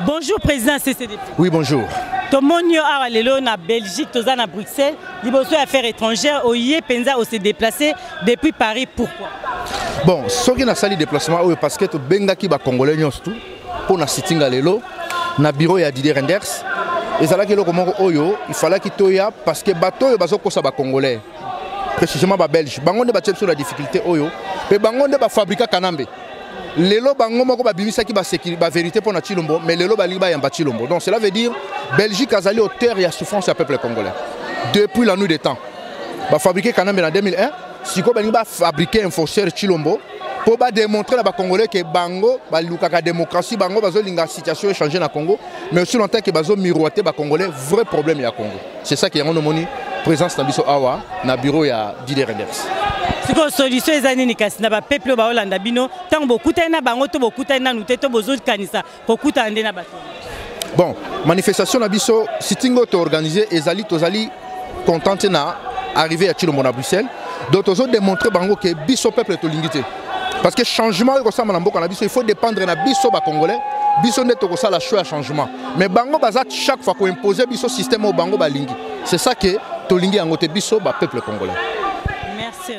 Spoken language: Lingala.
Bonjour président CCDP. Oui, bonjour. Tomoni yo awa lelo na Belgique, toza na Bruxelles, liboso ya affaires étrangères, oye penza o se déplacer depuis Paris, pourquoi? Bon, soki nasali déplacement oyo parce que tobengaki bacongolais nyonso tu mpo na sitting ya lelo na bureau ya Didier Reynders. Ezalaki eloko moko oyo ifalaki toya parce que bato oyo bazokosa bacongolais, précisément babelge, bango nde batie biso na difficulté oyo, mpe bango nde bafabrika Kanambe. Lelo bango moko babimisaki bavérité mpo na Tshilombo, mais lelo balingi bayamba Tshilombo. Donc cela veut dire Belgique azali auteur ya souffrance ya peuple congolais depuis la nuit des temps. Bafabrike Kanambe na 2001, sikoyo balingi bafabrike imposteur Tshilombo mpo badémontrer na bacongolais ke bango balukaka démocratie, bango bazolinga situation échange na Congo, mais aussi longtemps ke bazomiroite bacongolais vrai problème ya Congo. C'est ça ke yango nomoni présence na biso awa na bureau ya Didier Reynders. Sikoyo solution eza nini kasi na bapeuple oyo baolanda bino ntango bokutani na bango to bokutani nanu te to bozokanisa kokutana nde na bato? Bon, manifestation na biso, sitting oyo toorganize, ezali tozali content te na arrivée ya Tshilombo na Bruxelles. Donc tozodémontrer bango ke biso peuple tolingi te, parce que changement oyo ekosala na mboka na biso, il faut dépendre na biso bacongolais. Biso nde tokosala choix ya changement, mais bango baza chaque fois koimpose biso système oyo bango balingi. C'est ça ke tolingi yango te, biso bapeuple congolais. Merci.